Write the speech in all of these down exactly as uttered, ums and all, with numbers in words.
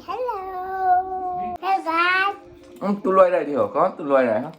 Hello. Hey, guys. Hm, tu luai rai di ho, ko tu luai rai ha.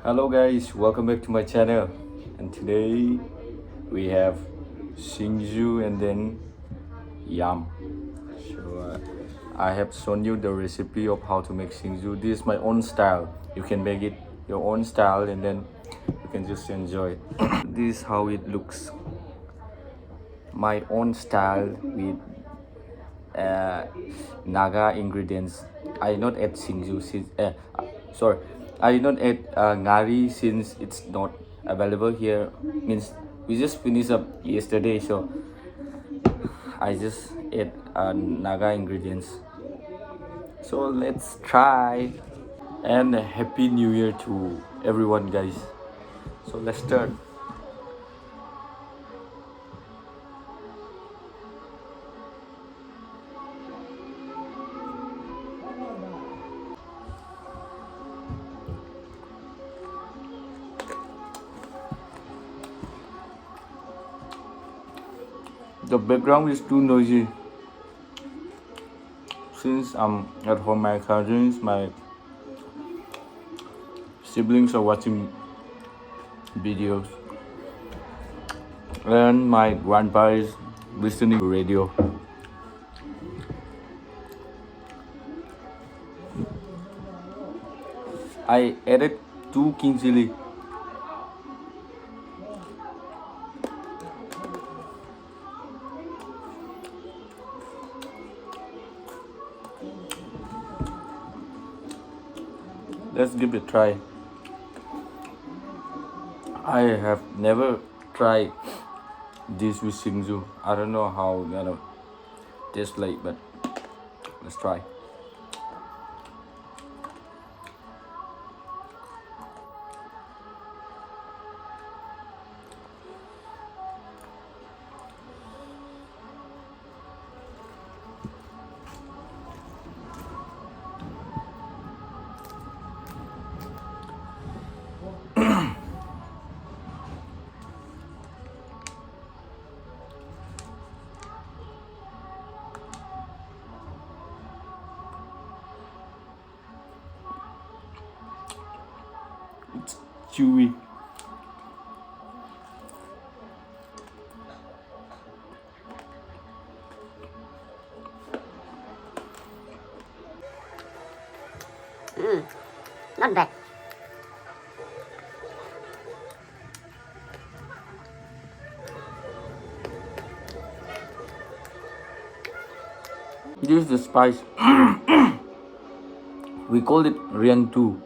Hello guys, welcome back to my channel. And today we have singju and then yam. So uh, I have shown you the recipe of how to make singju. This is my own style. You can make it your own style and then you can just enjoy. This is how it looks. My own style with uh, Naga ingredients. I not add singju since uh, sorry, I not add uh, ngari since it's not available here. Means we just finished up yesterday, so I just add uh, Naga ingredients. So let's try. And happy new year to everyone, guys. So let's start. The background is too noisy. Since I'm at home, my cousins, my siblings are watching videos. And my grandpa is listening to radio. I added two king chili. Let's give it a try. I have never tried this with singju. I don't know how gonna taste like, but let's try. It's chewy. Mm, not bad. This is the spice. We call it riantu.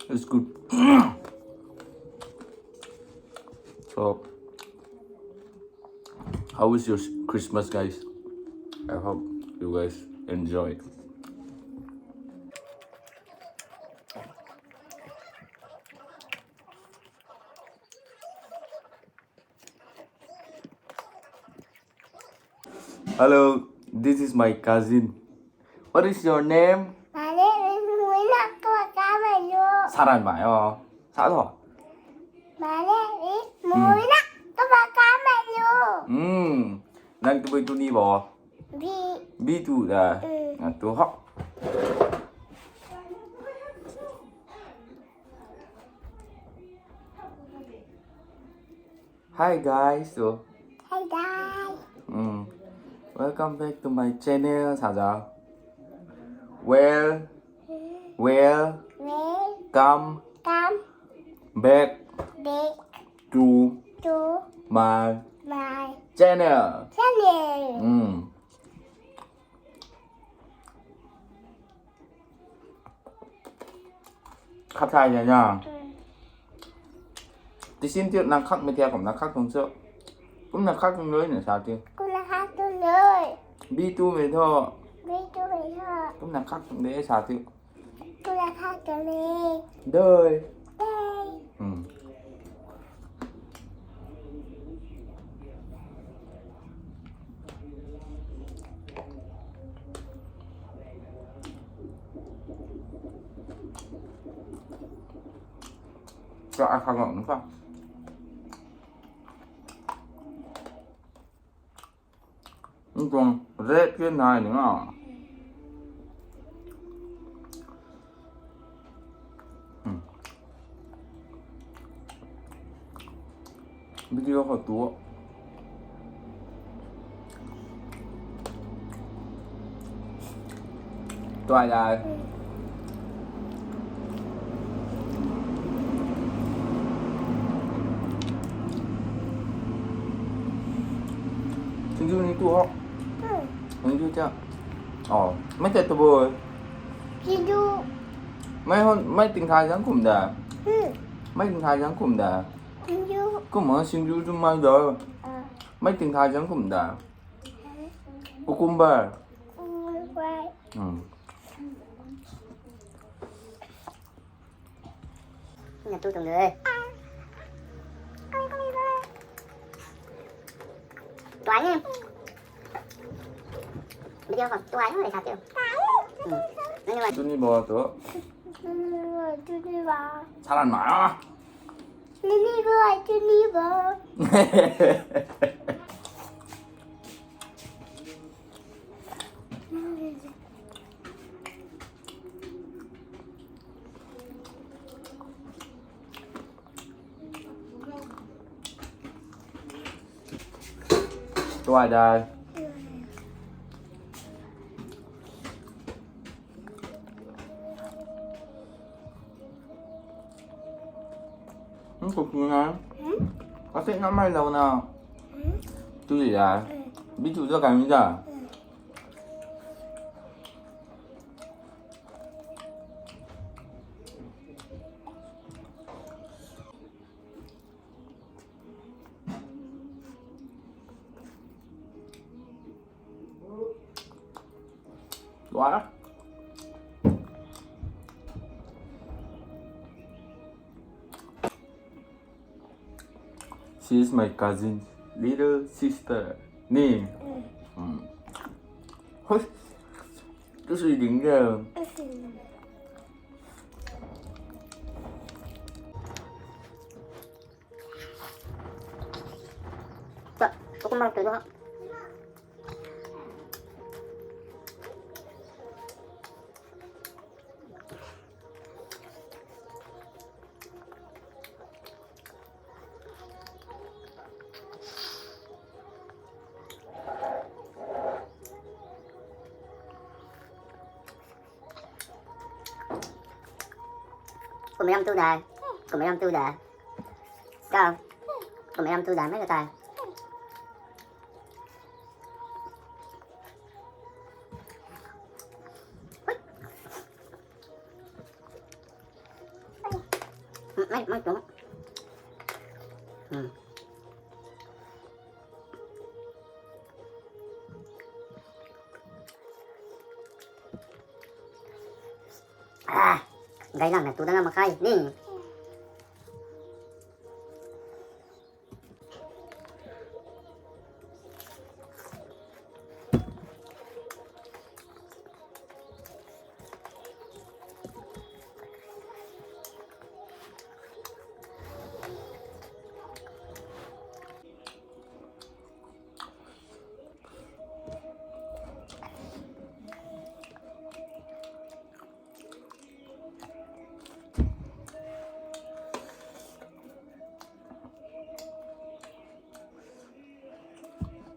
It's good. So, how is your Christmas, guys? I hope you guys enjoy. Hello, this is my cousin. What is your name? My name is Muina Kabakamalu. Saran mai o. Sa tho. My name is Muina Kabakamalu. Hmm. Nang tabui tu ni bo? B. B tu da. Mm. Ah, tu ho. Hi guys, so. Hi guys. Mm. Welcome back to my channel, Saja. Well, well, well, come, come, back, back, to, to, my, my, channel, channel. Mm. Khat thay na na. Tisin tiu nang khak mei thiak kum nang khak tuang cho. Kum nang khak tuang lui na sa tiu. Kum nang khak tuang lui. B two mei tho. B two mei tho. Kum nang khak tuang de sa tiu. Kum nang khak tuang lui. Doi. Doi. Hmm. Cho ai khang lou nunc khang. Ntuang red ke nai ni nga. Hmm. Video khou tu. Tuai lai. Ni tu ho. Ni tu cha. Oh, mai te tu bo. Singju. Mai hon, mai ting thai zang kum da. Mai ting thai zang kum da. Singju. Kum ma singju tu mai da. Mai ting thai zang kum da. Cucumber. Cucumber. Hmm. Nè tu tuang de. Tuai ni. Video khou tuai ni sa tiu. Nani wa. Tuni bo tu. Tuni bo. Salan ma. Tuni bo, tuni bo. Tuai dai. Hmm, kuk kuk na. Hmm? Kasi na mai lou na. Hmm? Tu di da. Hmm. Bi tu da kan da. Hmm. What? She is my cousin's little sister. Ni? Mm. Hui. Tu sui ding de. Ta, tu kumang tu ha. Kum ram tu dai. Kum ram tu dai. Kau. Kum ram tu dai mai ka tai. Mai, mai tu. Hmm. Ah, gay lang na tu da na makai ni.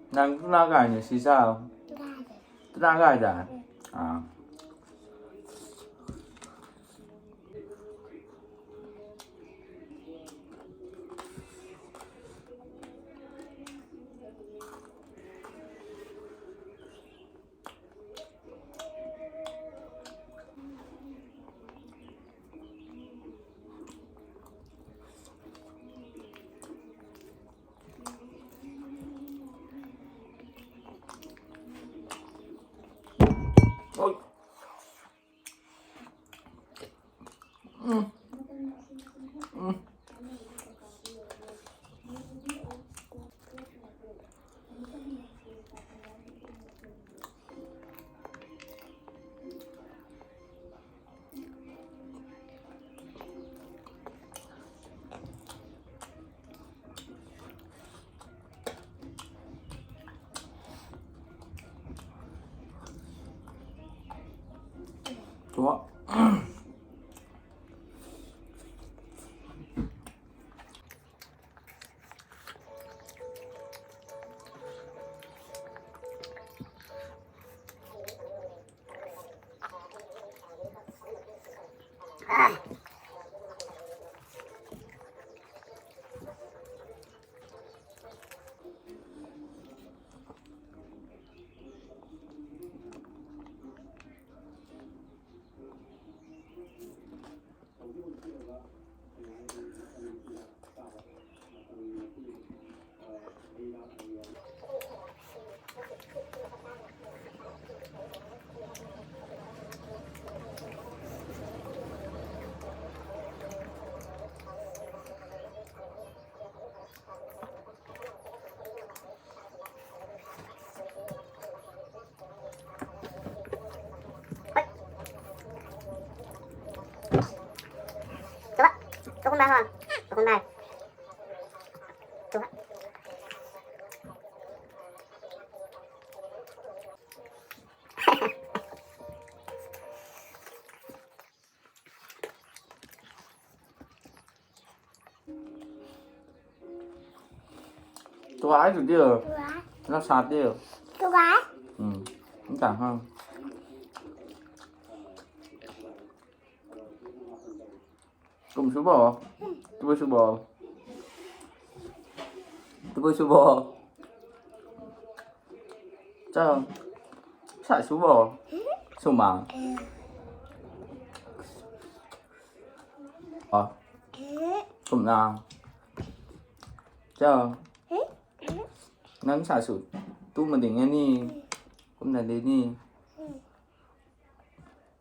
Nang tuna gay ni si sa? Tuna gay da? Ah. Ôi. Tua. Ba hon. Ba hon bai. Tu. Tua ai tu diu. Tua. Lak sa diu. Tua. Hmm. Ni ta ha. Kum sw bo. Tabui sw bo. Tabui sw bo. Cha. Sa sw bo. Sw ma. A. Kumna. Cha. Nang sa sw. Tu ma ding e ni. Kumna de ni.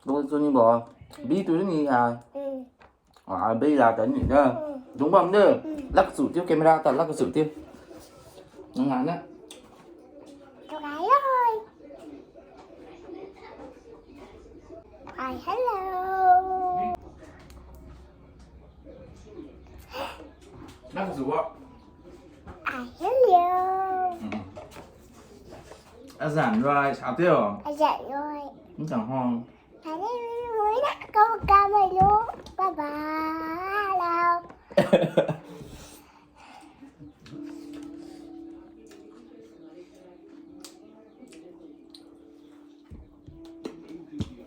Dungc tu ni bo. Bi tu ni ha. A, bi la ta ni da. Dungc bam de. Lak chu tiu camera ta lak chu tiu. Nang na. Hi, hello. Lak chu wa. Hi, hello. Azan rai sa tiu. Azan rai. Ni chang hong. Bye bye.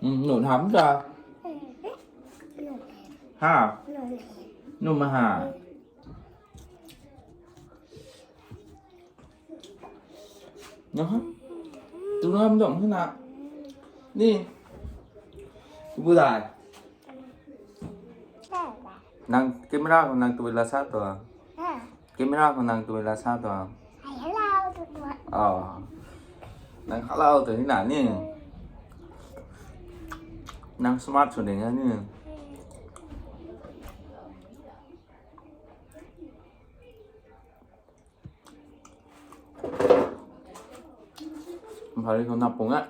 Nunc ham ta. Ha? Nunc ma ha. Nang ham. Tu nang ham dong hina. Ni. Ku bu dai. Nang camera khou nang tu la sa tu. Camera khou nang tu la sa tu. Ai, hello, tu tu. Oh. Nang hello tu hina ni. Nang smart sw ding ni. Hari ko na pung a.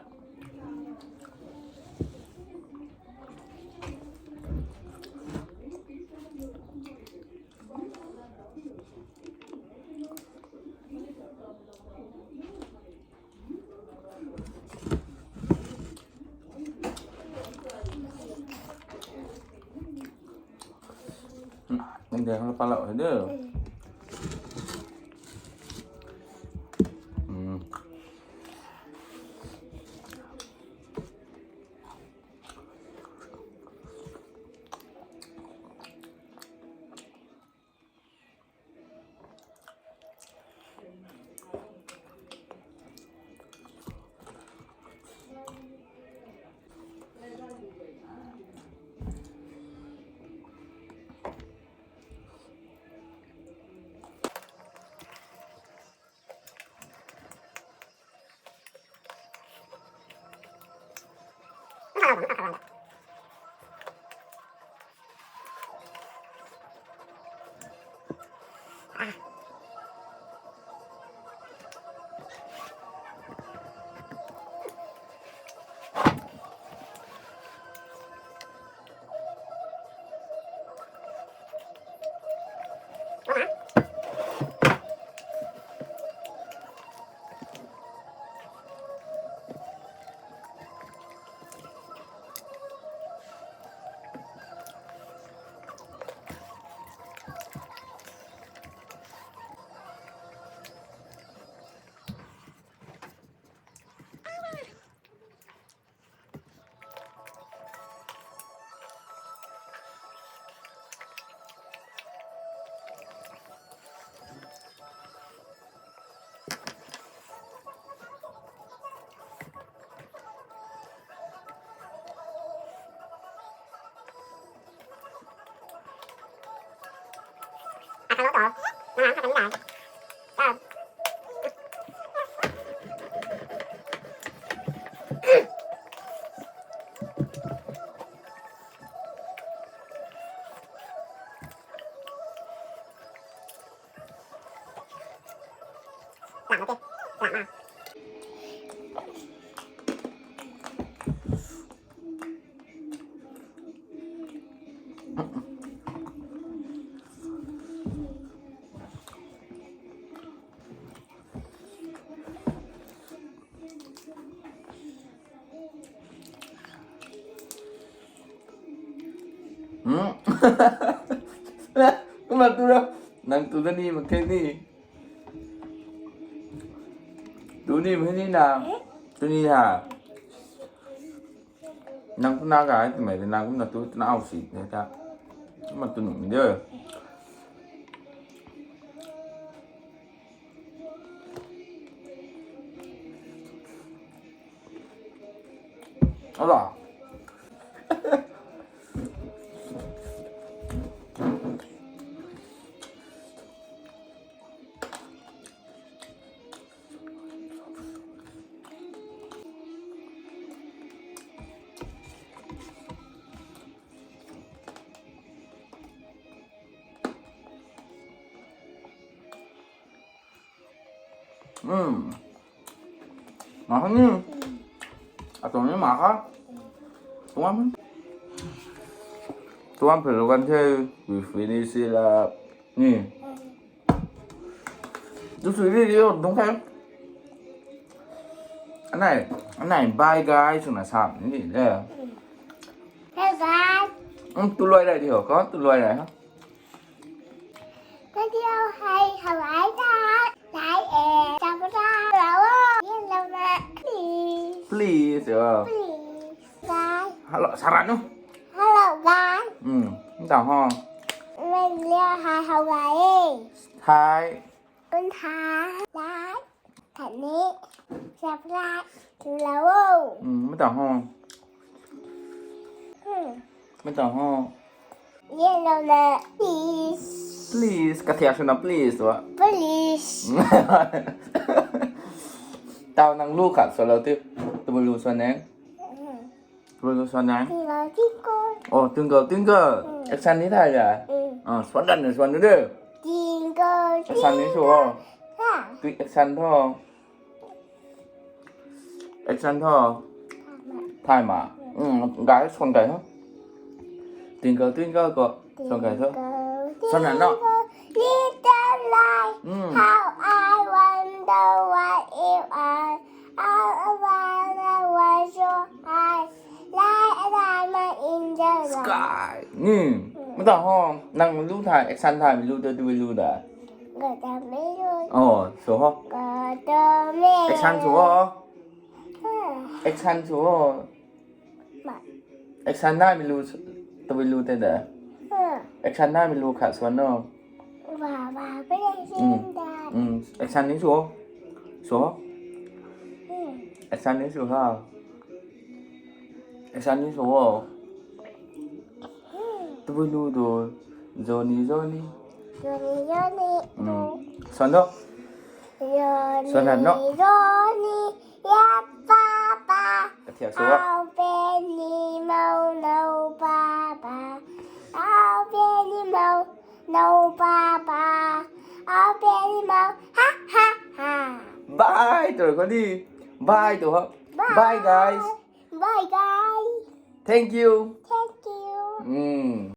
Nang de hang palau hai de. Hmm? Kumna tu ra. Nang tu da ni mak khe ni. Tu ni mak ni na. Tu ni ha. Nang tu na ga, tu mei nang kumna tu na au si ne ta. Kumna tu nung de. Ala. Hmm. Mak kha ni. Atuang ni mak kha. Tuam. Tuam phe lo kan the. We finish it up. Ni. Tu sui ri ri o, dungc khe. Anei, anei bye guys swna sam ni de. Hey guys. Um, tu luai rai di ho, ko, tu luai rai ha. Video hei hawai ta, like and subscribe lou o. Yin lou na, please. Please, oh. Please, guys. Hello, Saranu. Hello, guys. Hmm, ta ho. Mei lia hei hawai e. Hi. Kun tha, like, khatni subscribe lou o. Hmm, mei ta ho. Hmm. Mei ta ho. Yin lou na, please. Please, kathiak swna please wa. Please. Tau nang lu khat swlou ti. Tabui lu swan e. Hmm. Tabui lu swan e. Twinkle, twinkle. Oh, twinkle, twinkle. Hmm. Action ni thay ya? Hmm. Ah, swan dan na swan de. Twinkle, action ni sw o. Twinkle. Ha. Twi action tho. Action tho. Thay ma. Hmm, guys, swan kai tho. Twinkle, twinkle ko. Swan kai tho. Twinkle, swan na no. Twinkle, little light, hmm, how I wonder what you are. How I wonder what you are. Like a diamond in the rough. Sky. Ni. Hmm. Mei ta ho. Nang lu thay, action thay, lu ta, tabui lu da. Ga ta mei lu. Oh, sw ho. Ga ta mei. Action sw ho. Hmm. Action sw ho. Ma. Action naimei lu, tabui lu te da. Hmm. Action naimei lu khat swan no. Wa, wa, please, hmm, da. Hmm. Action ni sw o. Sw o. Hmm. Action ni sw ha. Action ni sw o. Hmm. Tabui lu do. Johnny, Johnny. Johnny, Johnny. Hmm. Swan do. Johnny, swan na no. Johnny, ya papa. Kathiak sw o. Au pe ni mau no papa. Au pe ni mau no papa. Au pe ni mau. Ha, ha, ha. Bye tu ko ni. Bye tu ho. Bye. Bye, guys. Bye, guys. Thank you. Thank you. Hmm.